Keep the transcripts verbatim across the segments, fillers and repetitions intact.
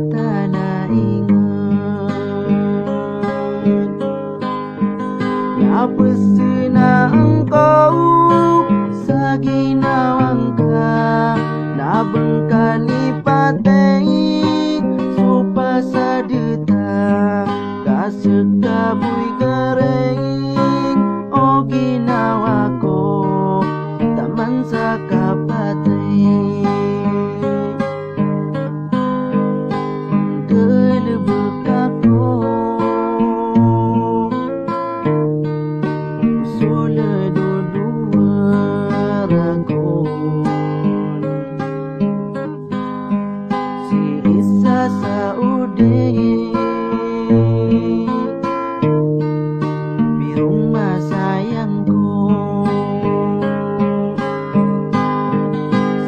Tana ingd na psnaan ko sa ginawa ngka, na bngka ni patay so pasad ta, ka ska bo i garaing o ginawa ko taman sa kapatay. Nggalbk ako so ldo dowa rakn, sii sa Saudi, piro masayang ko.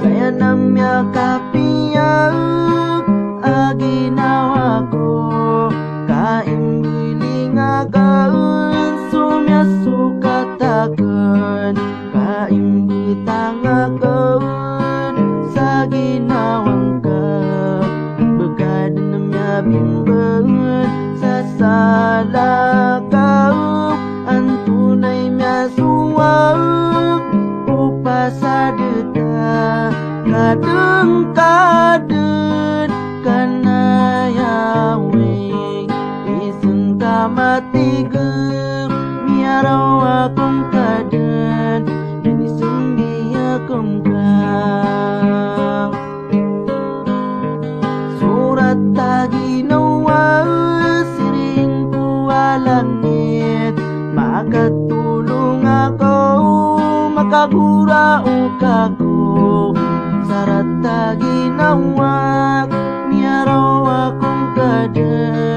Saya na miyakapiya a ginawa ko, ka imbling akn so miyasokat akn, ka imbtang akn sa ginawa ngka, bkadn miyabimbang sa sala ka, antonaa i miyasowa ko pasad ta, kadn, kadn ka na aya wi, isn ka matig, miyaraw akn kadn, dn isn di akn ka. Sorat a ginawa, siring ko a langit, makatolong ako, makagoraok ako. Sarat a ginawa, miyaraw akn kadn.